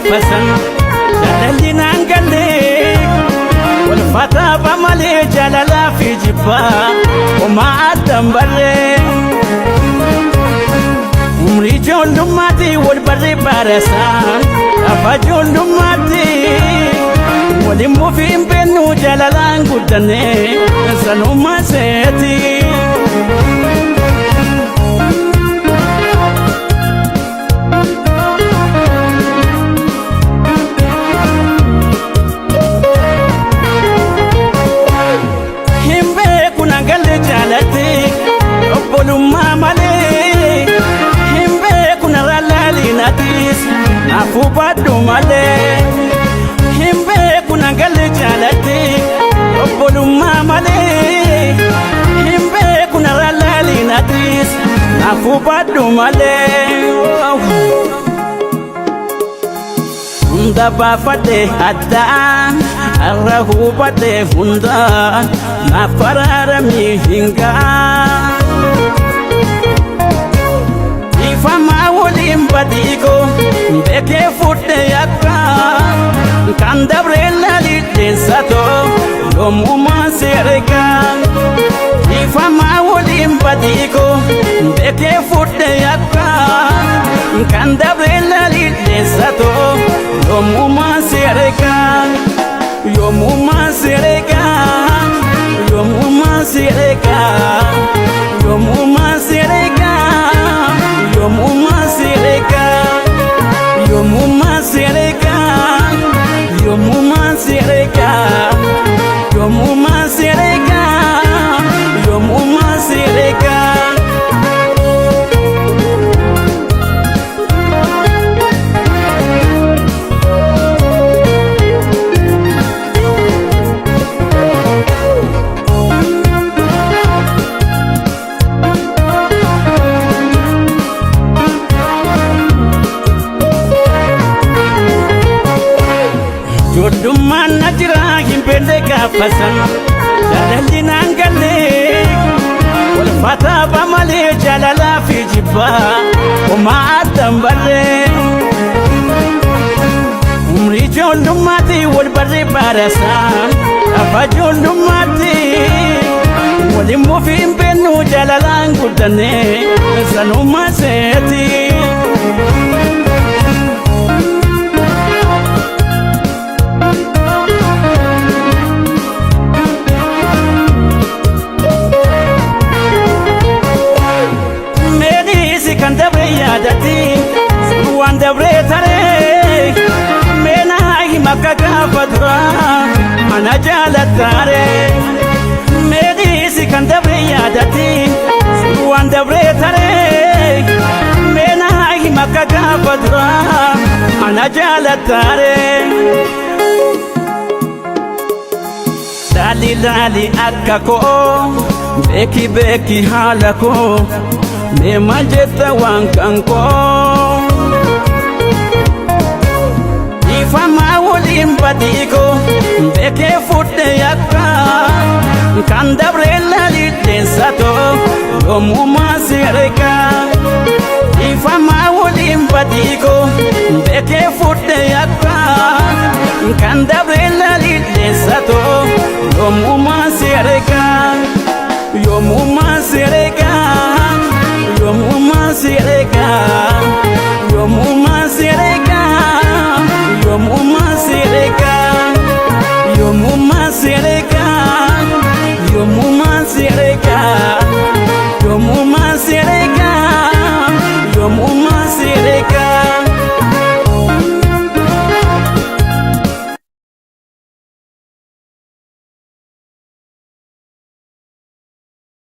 gaafasan jaalalli naan gallee walfaataaba malee jaalalaa fi jibbaa homaa addan barree. Umrii ijoollummaatti wal barree baarasaa lafa ijoollummaatti waliin mufiin beennu jaalalaan guddanne sanummaa seeti. Hin beeku naan galle jaalatti obbolummaa malee hin beeku narraa laalinatis naaf hubadhu malee hin beeku naan galle jaalatti obbolummaa malee hin beeku narraa laalinatis naaf hubadhu malee. Hunda baafadhe addaan har'a hubadhe hundaan naaf araaramii hin ga'a. Ifamaa waliin badiiko beekee fudhe akka kan dabree laalidheessatoo yoomumaan seereka. Ifamaa waliin badiiko beekee fudhe akka kan dabree laalidheessatoo yoomumaan seereka. Yoomumaan seereka. Yoomumaan seereka. Yoomumaan seereka. Yoomumaan seereka. Yoomumaan seereka. Yoomumaan seereka. Yoomumaan seereka. Yoomumaan seereka. Ijoollummaan na jira hin beekne gaafasan jaalalli naan gallee walfaataaba malee jaalalaa fi jibbaa homaa addan barree. Umrii ijoollummaatti wal barree baarasaa lafa ijoollummaatti waliin mufiin beennu jaalalaan guddanne sanummaa seeti. Meeniisi kan dabre yaadatti waan dabre taree meenaa hima akka gaafa dura ana jaalattaare. Meeniisi kan dabre yaadatti waan dabre taree meenaa hima akka gaafa dura ana jaalattaare. Laali laali akka koo beeki beeki haala koo mee maal jetta waan kan koo. Ifamaa waliin badiiko beekee fudhe akka kan dabree laalidheessatoo yoomumaa seereka. Ifamaa waliin badiiko beekee fudhe akka kan dabree laalidheessatoo yoomumaa seereka. Yoomumaa seereka.